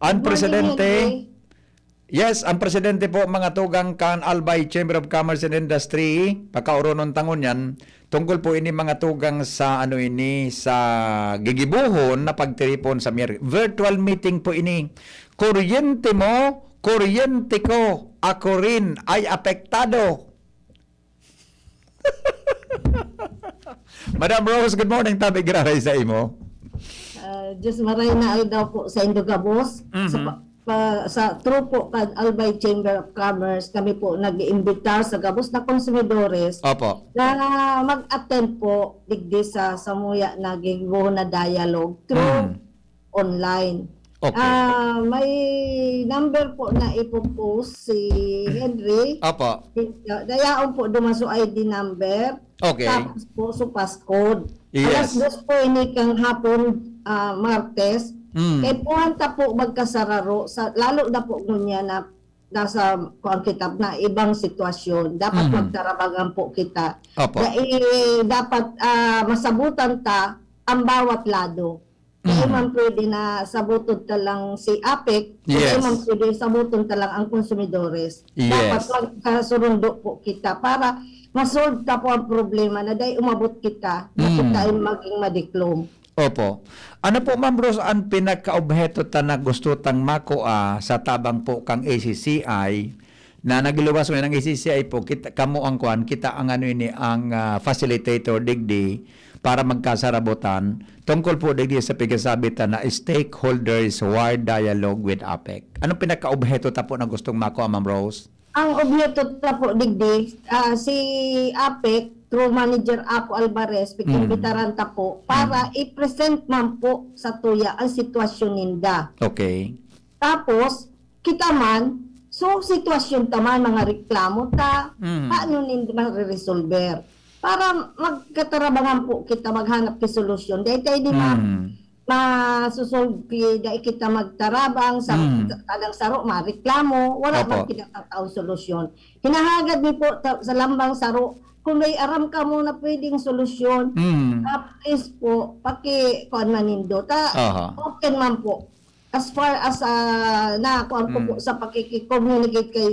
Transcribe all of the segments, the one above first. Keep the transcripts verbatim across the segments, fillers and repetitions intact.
Ang Good morning, presidente, Henry. Yes, ang presidente po, mga tugang kan Albay Chamber of Commerce and Industry, pakaoronon ta ngunyan, tungkol po ini mga tugang sa ano ini, sa gigibohon na pagtiripon sa Miyerkules. Virtual meeting po ini. Kuryente mo, kuryente ko, ako rin ay apektado. Madam Rose, good morning. Tabi giraray sa imo. Ah, Diyos maray na aldaw po sa indo gabos. Sa, Mhm. pa, pa, sa through po kan Albay Chamber of Commerce, kami po nag-iimbitar sa gabos na konsumidores Opo. na mag-attend po digdi sa samuya na gigibohon na dialogue through Mm. online. Okay. Ah, may number po na ipopost si Henry. Opo. Dayaon po duman so I D number. Okay. Tapos po so passcode. Yes. Alas dos po ini kang hapon, ah, Martes. Mm. Kay puwanta po magkasararo sa, lalo na po ngunyan na nasa kuan kita na ibang sitwasyon. Dapat Mhm. magtarabangan po kita. Opo. Dai, dapat, ah, masabutan ta ang bawat lado. Dai Mhm. man pwede na sabuton ta lang si APEC, dai Yes. man pwede sabuton ta lang ang konsumidores. Yes. Dapat magkasurundo po kita para ma-solve ta po ang problema na dai umabot kita na Mm. kita ay maging madiklom. Opo. Ano po, Ma'am Rose, ang pinakaobheto ta na gusto tang makua sa tabang po kang A C C I na nagiluwas mo ng A C C I po, kita, kamo ang kuan, kita ang ano ini, ang, ah, facilitator digdi para magkasarabotan tungkol po digdi sa pagkasabi ta na stakeholders wide dialogue with APEC. Anong pinakaobheto ta po na gustong makua, Ma'am Rose? Ang obheto ta po digdi, ah, si APEC, through Manager Apo Alvarez, Mm. pikimbitaran ta po para Mm. i-present man po sa tuya ang sitwasyon ninda. Okay. Tapos, kita man, so sitwasyon ta man, mga reklamo ta, Mm. paano ninda mariresolver? Para magkatarabangan po kita, maghanap ki solusyon. Dai tayo di ma- Mm. masusolve ki, dai kita magtarabang sa Mm. talang saro, mareklamo, wala Opo. man kinatataong solusyon. Hinahagad mi po ta-, sa lambang saro, kung may aram kamo na pwedeng solusyon, Mm. ah, please po, paki-, kuan man nindo. Ta, Aha. open man po. As far as, ah, na kuan ko po Mm. sa pakiki-communicate kay,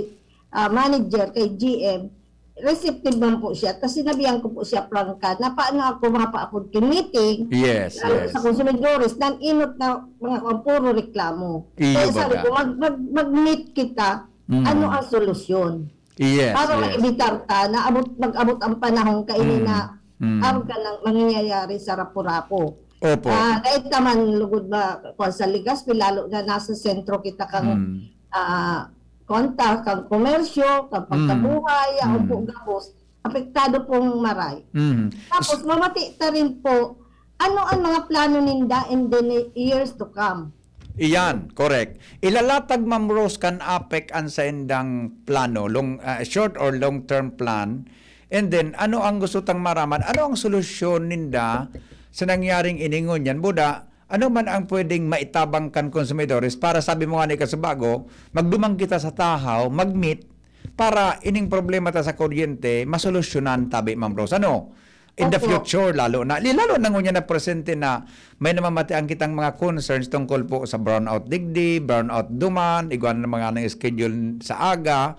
ah, manager, kay G M, receptive man po siya. Tas sinabihan ko po siya prangka na paano ako makapaapod ki meeting, Yes, lalo yes. sa konsumidores, nang inot na mga kuan, puro reklamo. Iyo, Kaya sabi baga. ko, mag, mag, mag-meet kita, Mm. ano ang solusyon? Yes, Para yes. ma-evitar ta na abot, mag-abot ang panahon kaini Mm. na Mm. arog ka nang mangyayari sa Rapu-Rapu. Opo. Ah, dahil taman lugod ba, kuan sa Legazpi, lalo na nasa sentro kita kang, Mm. ah, kuan ta, kang komersyo, kang Mm. pagkabuhay, ang Mm. po gabos, apektado pong maray. Mm. Tapos, mamati ta rin po, ano ang mga plano ninda in the ne-, years to come? Iyan, correct. Ilalatag, Ma'am Rose, kan APEC ang saindang plano, long, ah, short or long-term plan. And then, ano ang gusto tang maraman? Ano ang solusyon ninda sa nangyaring ini ngunyan? Buda, ano man ang pwedeng maitabang kan konsumidores para, sabi mo nga ni Kasubago, magduman kita sa Tahaw, mag-meet, para ining problema ta sa kuryente, masolusyonan tabi, Ma'am Rose. Ano? In the Opo. future, lalo na, li-, lalo na ngunyan na presente na may namamatian kitang mga concerns tungkol po sa brownout digdi, brownout duman, igwa na mga nang schedule sa aga,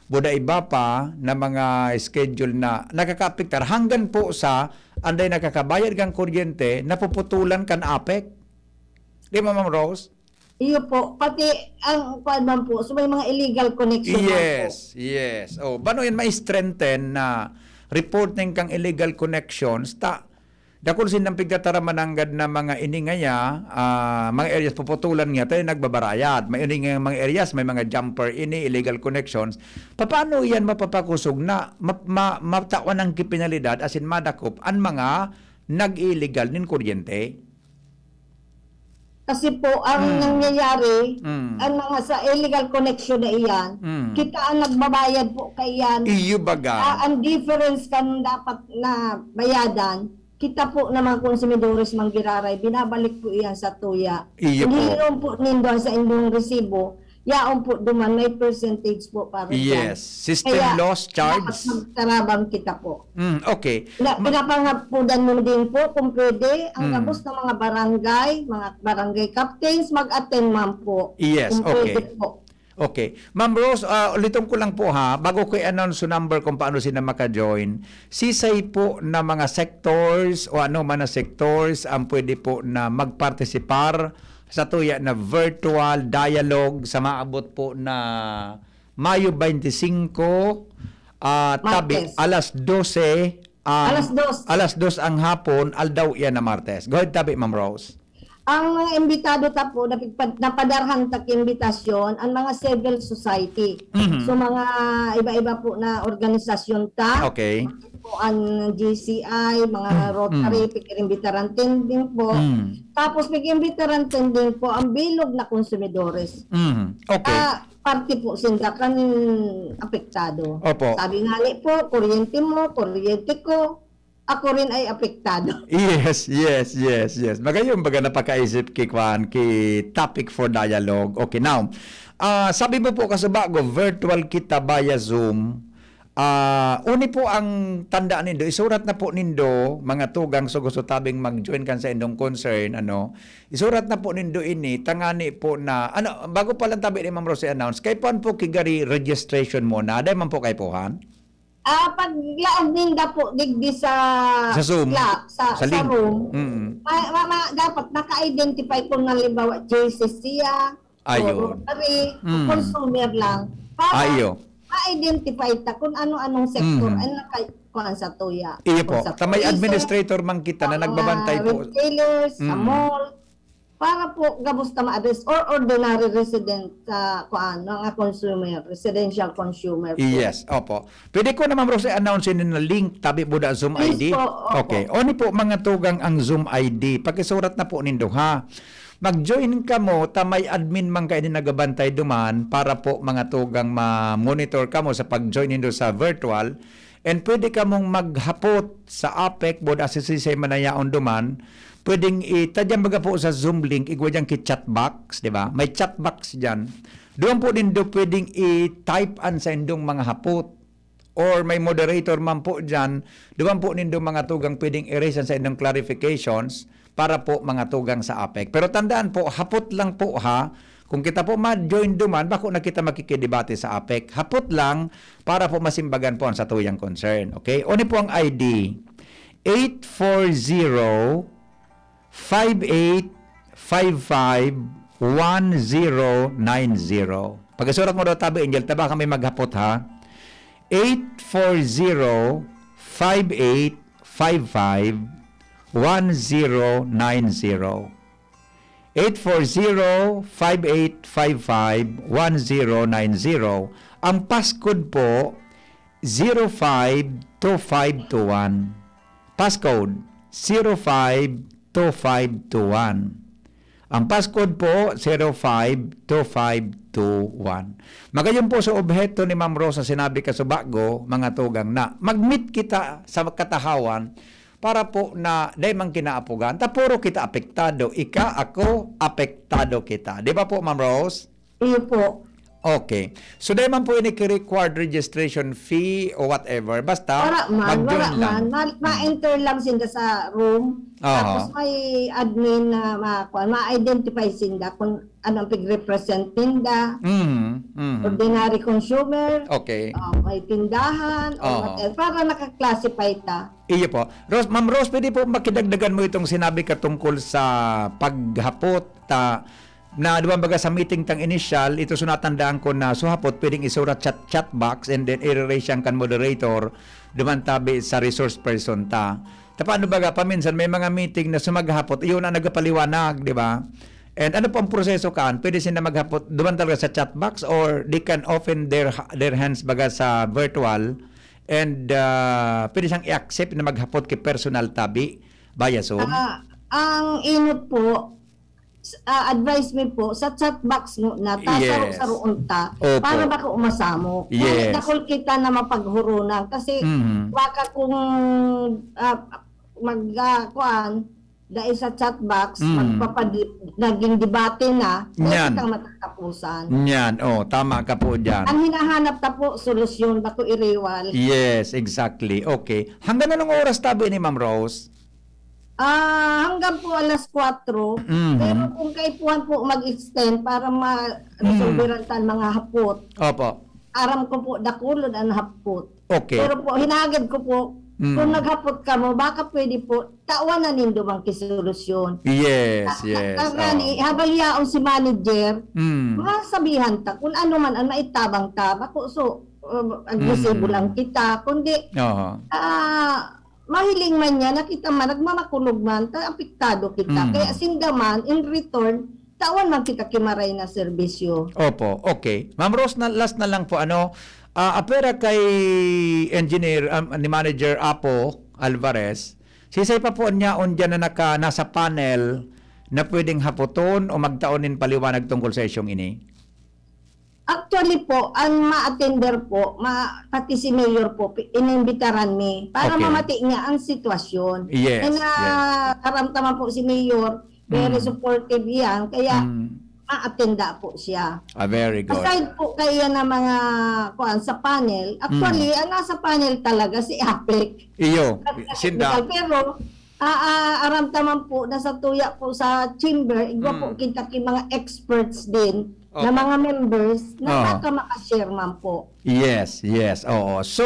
buda iba pa na mga schedule na nakakaapektar hanggang po sa anday nakakabayad kang kuryente, napuputulan kan APEC. Di ba, Ma'am Rose? Iyo po, pati ang kuan man po, so may mga illegal connection man po. Yes, yes. Oh, bano yan ma-strengthen na reporting kang illegal connections, ta, dakul sindang pigtataraman nanggad na mga ini ngaya, ah, mga areas puputulan nga tayo nagbabarayad. May ini nga mga areas, may mga jumper ini, illegal connections. Paano yan mapapakusog na ma-, ma-, matawan ang kipinalidad, asin madakop ang mga nag-illegal nin kuryente? Kasi po, ang Mm. nangyayari, Mm. ang mga sa illegal connection na iyan, Mm. kita ang nagbabayad po kaiyan. Iyo baga. Ah, ang difference kan dapat na bayadan, kita po na mga konsumidores manggiraray, binabalik po iyan sa tuya. Iyo po. Iniinom po nindo sa indong resibo, yaon po duman, may percentage po para dyan. Yes. System Kaya, loss charge. Dapat magtarabang kita po. Mm, okay. Na, pinapangapudan mo din po kung pwede, ang Mm. gabos ng mga barangay, mga barangay captains, mag-attend man po. Yes, Kung pwede okay. po. Okay. Ma'am Rose, ah, ulitin ko lang po ha, bago ko i-announce yung number kung paano sila maka-join, sisay po na mga sectors o ano man na sectors ang pwede po na magpartisipar sa tuya na virtual dialogue sa maabot po na Mayo twenty-five, ah, tabi, Martes. alas dose, ah, Alas dos. alas dos ang hapon, aldaw yan na Martes. Go ahead, tabi, Ma'am Rose. Ang mga imbitado ta po, napigpad- napadarhan ta ki imbitasyon, ang mga civil society. Mhm. So, mga iba-iba po na organisasyon ta, Okay. po ang G C I, mga Mm, Rotary, mm. pig-imbitaran tending po. Mm. Tapos, pig-imbitaran tending po ang bilog na konsumidores. Mm. Okay. Ah, parte po sinda kan apektado. Opo. Sabi nga ni po, kuryente mo, kuryente ko, ako rin ay apektado. Yes, yes, yes, yes. Magayon baga napakaisip ki kwan, ki topic for dialogue. Okay, now, ah, sabi mo po kasubago, virtual kita via Zoom. Ah, uni po ang tanda nindo, isurat na po nindo, mga tugang, so gusto tabing mag-join kan sa indong concern, ano, isurat na po nindo ini, tangani po na, ano, bago pa lang tabi ni Ma'am Rose announce, kay puan po kigari registration mo na, dai man po kay puhan? Ah, pag laog ninda po digdi sa Sa Zoom. cla- sa, Sa sa link. room, Mm. ma, ma, ma, dapat naka-identify kung halimbawa J C siya, Ayun. o Rotary, Mm. consumer lang. Para Ayo. ma-identify ta kung ano-anong sector Mm. ang naka-, kuan sa tuya. Iyo po. Kung sa Ta may tourism, administrator man kita na sa mga nagbabantay po. retailers, sa Mm. mall, para po gabos ta ma-address or ordinary resident sa kuan, mga consumer, residential consumer po. Yes, opo. Pwede ko na, Ma'am Rose, announce yun na link, tabi po da Zoom Please I D? po, opo. Okay. Oni po, mga tugang ang Zoom I D. Pakisurat na po nindo, ha? Mag-join kamo, ta may admin man kayo din nagabantay duman para po, mga tugang, ma-monitor kamo sa pag-join nindo sa virtual. And pwede kamong maghapot sa APEC, board association man na yaon duman. Pwedeng itadyan baga po sa Zoom link, igwa dyan ki chat box, di ba? May chat box dyan. Doon po nindo pwedeng i-type an sa indong mga hapot. Or may moderator man po dyan, doon po nindo mga tugang pwedeng i-raise an sa indong clarifications para po mga tugang sa APEC. Pero tandaan po, hapot lang po ha, kung kita po ma-join duman, bako na kita makikidebate sa APEC. Hapot lang para po masimbagan po ang satuyang concern. Okay? Uni po ang I D, eight four zero, five eight five five, one zero nine zero. Pagkasurat mo daw, tabi, Angel, taba kami maghapot, ha? Eight four zero, five eight five five, one zero nine zero. Eight four zero, five eight five five, one zero nine zero. Ang passcode po, zero five two five two one. Passcode, zero five two five two one. Ang passcode po, zero five two five two one. Magayon po sa obheto ni Ma'am Rose na sinabi kasubago, mga tugang, na mag-meet kita sa katahawan para po na dai man kinaapugan. Ta puro kita apektado. Ika, ako, apektado kita. Di ba po, Ma'am Rose? Iyo po. Okay. So, dai man po ini ki-required registration fee o whatever. Basta, Wala man, mag-join wala lang. man. Ma- ma-enter lang sinda sa room. Aha. Tapos may admin na ma-, kuwan, ma-identify sinda kung anong pig-represent ninda. Mhm, mhm. Ordinary consumer, Okay. ah, may tindahan, o Oo. whatever, para naka-classify ta. Iyo po. Rose, Ma'am Rose, pwede po makidagdagan mo itong sinabi ka tungkol sa paghapot ta, na duman baga sa meeting tang initial, ito so natandaan ko na so hapot, pwedeng isurat chat, chat box and then i-raise yan kan moderator, duman tabi sa resource person ta. Ta paano baga, paminsan may mga meeting na sumaghapot, iyon ang nagapaliwanag, di ba? And ano po ang proseso kaan? Pwede sila maghapot, duman talaga sa chat box or they can open their their hands baga sa virtual and ah, pwede siyang i-accept na maghapot ki personal tabi via Zoom? Ah, ang inot po, s- ah, advice mi po, sa chat box mo na, ta, Yes. saro-saroon ta, Opo. para bako masamo. Yes. Kaya dakol kita na mapaghurunan. Kasi, Mhm. baka kung ah, mag, ah, kuan, dai sa chat box, Mm. magpapadi-, naging debate na, dai Yan. kitang matatapusan. Yan, oh, tama ka po dyan. Ang hinahanap ta po, solusyon, bako iriwal. Yes, exactly. Okay. Hanggang anong oras tabi ni Ma'am Rose? Ah, hanggang po alas kwatro. Mhm. Pero kung kaipuhan po mag-extend para ma-resolveran Mm. tan mga hapot, Opo. aram ko po, dakulon an hapot. Okay. Pero po, hinagad ko po, Mm. kung naghapot kamo, baka pwede po, tawan na nindo bang kisolusyon. Yes, Ah, yes. ah, gani, Oo. habang yaon si manager, Mm. masabihan ta kung ano man ang maitabang ta. Bako, so, um, agresibo Mm. lang kita, kundi, Oo. ah, mahiling man niya na kita man, nagmamakulog man, ta apektado kita. Mm. Kaya sinda man, in return, tawan man kita ki maray na serbisyo. Opo, okay. Ma'am Rose, na, last na lang po, ano, ah, apwera kay Engineer, um, ni Manager Apo Alvarez, sisay pa po niya on dyan na naka, nasa panel na pwedeng hapoton o magtaon nin paliwanag tungkol sa isyong ini? Actually po, ang ma-attender po, ma-, pati si Mayor po, pi-, inimbitaran mi para Okay. mamati niya ang sitwasyon. Yes, And, ah, yes. karamtaman po si Mayor, very Mm. supportive yan, kaya Mm. ma-attenda po siya. Ah, very good. Aside po kaya ng mga, kuwan, sa panel, actually, Mm. ang nasa panel talaga si APEC. Iyo, At sa sinda. technical, pero, ah, ah, aramtaman po na sa tuya po sa chamber, igwa po Mm. kita ki mga experts din na Opo. mga members na Oo. baka makashare man po. Yes, yes, oo. So,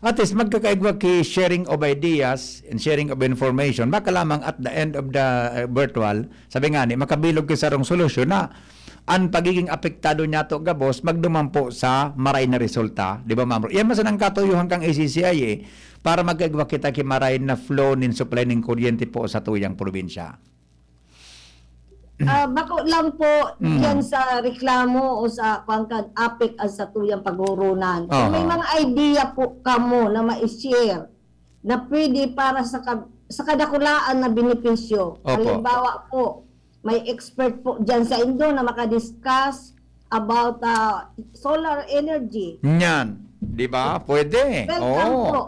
at least magkakaigwa ki sharing of ideas and sharing of information. Baka lamang at the end of the, uh, virtual, sabi nga ni, makabilog ki sarong solusyon na ang pagiging apektado niyato gabos magduman po sa maray na resulta, di ba, Ma'am Ro? Yan man sanang katuyuhan kang A C C I, eh, para magkaigwa kita ki maray na flow nin supply nin kuryente po sa tuyang probinsya. Ah, bako lang po Mm. yan sa reklamo o sa kuwan kan APEC ang satuyang paghuhuronan. Kung may Aha. mga idea po kamo na ma-share na pwede para sa ka-, sa kadakulaan na benepisyo. Opo. Halimbawa po, may expert po dyan sa indo na makadiscuss about, ah, solar energy. Yan. Di ba? Pwede. Welcome Oo. po.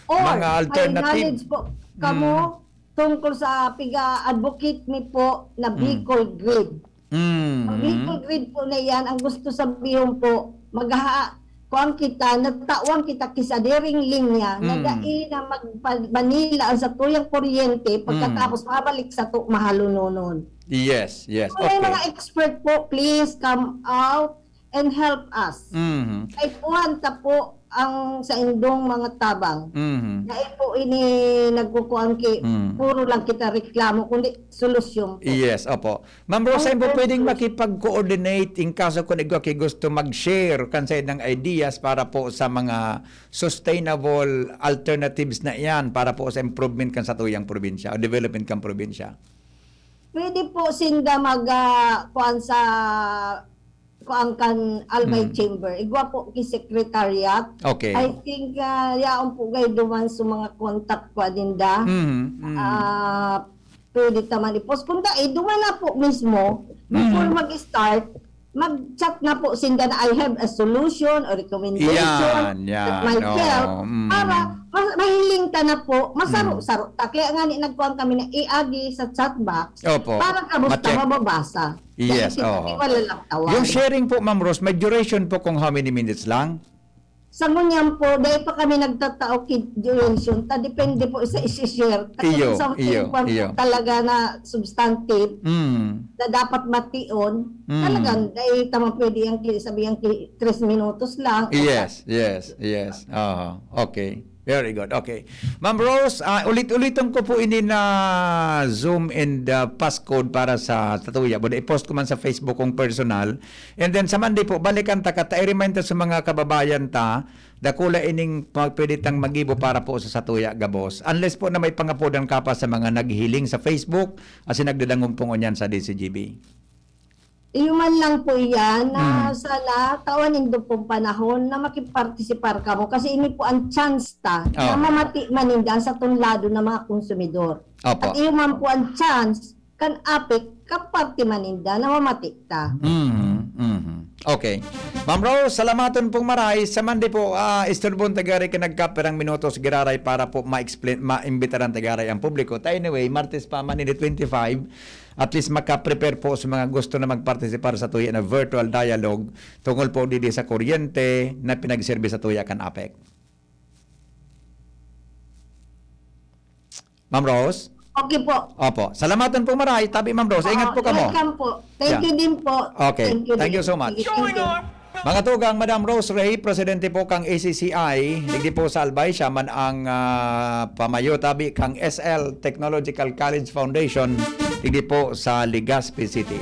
Or Mga may alternative. knowledge po kamo Mm. tungkol sa piga-advocate mi po na Mm. Bicol Grid. Mm. Ang Bicol Grid po na yan, ang gusto sabihon po, magha-, kuwan kita, nagtawan kita ki sadiring linya na Mm. dai na magpa-, Manila ang satuyang kuryente, Mm. pagkatapos mabalik sato mahalononon. Yes, yes. Kung may Okay. mga expert po, please come out and help us. Mhm. Kaipuhan ta po ang saindong mga tabang. Mhm. Dai po ini nagkukuan ki, Mm. puro lang kita reklamo, kundi solusyon po. Yes, opo. Ma'am Rose, Ang sain po pwedeng solusyon. makipag-coordinate in kaso kun igwa ki gusto mag-share kan saindang ideas para po sa mga sustainable alternatives na iyan para po sa improvement kan satuyang probinsya o development kan probinsya? Pwede po sinda mag, ah, kuan sa, kuan kan Albay Mm. Chamber. Igwa po ki secretariat. Okay. I think, ah, yaon po gay duman sa mga contact ko ninda. Mm, mm. Ah, pwede ta man i-post. Kung dai, duman na po mismo, before Mm. mag-start, mag-chat na po sinda na, "I have a solution or recommendation Yan, that yan. might Oo, help." mm. Para ma-, mahiling ta na po, masaro-saro ta. Kaya nga ni, nagkuhan kami na iagi sa chat box Opo. para kamusta Ma-check. mababasa. Yes, Dahil oo. wala lang tawag. Yung sharing po, Ma'am Rose, may duration po kung how many minutes lang? Sa ngunyan po, dahil pa kami nagtatao ki duration, ta depende po sa isi-share. Kasi Iyo, kung something iyo, pa po iyo. talaga na substantive, Mm. na dapat mation, Mm. talagang dahil tama pwede yung ki-, sabi yung ki-, tres minutos lang. O Yes, yes, yes. Oo. Okay. Very good. Okay. Ma'am Rose, ah, ulit-uliton ko po ini na Zoom and, ah, passcode para sa tatuya. Bada i-post ko man sa Facebook kong personal. And then sa Monday po, balikan ta ka, ta i-remind ta sa mga kababayan ta, dakula ining pag-, pwede tang magibo para po sa satuya gabos. Unless po na may pangapodan ka pa sa mga naghihiling sa Facebook, asin nagdadangog po ngunyan sa D C G B. Iyo man lang po iyan na Mm. sana tawan nindo pong panahon na makipartisipar kamo kasi ini po ang chance ta na Oo. mamati man ninda ang satong lado na mga konsumidor. Opo. At iyo man po ang chance kan APEC, kaparte man ninda na mamati ta. Mhm, mhm. Okay. Ma'am Rose, salamaton pong maray. Sa Monday po, ah, istorbon ta gari ka nagkapirang minutos giraray para po ma-explain, maimbitaran ta gari ang publiko. Ta anyway, Martes pa man ini twenty-five, at least makaprepare po sa mga gusto na magpartisipar sa tuya na virtual dialogue tungkol po didi sa kuryente na pinagserbi sa tuya kan APEC. Ma'am Rose? Okay po. Opo. Salamatan po maray. Tabi, Ma'am Rose. Ingat Oo, po kamo. Welcome po. Thank Yeah. you din po. Okay. Thank you Thank din. you so much. Sige, thank you. Mga tugang, Madam Rose Ray, presidente po kang A C C I, digdi po sa Albay, siya man ang, ah, pamayo tabi kang S L Technological College Foundation, digdi po sa Legazpi City.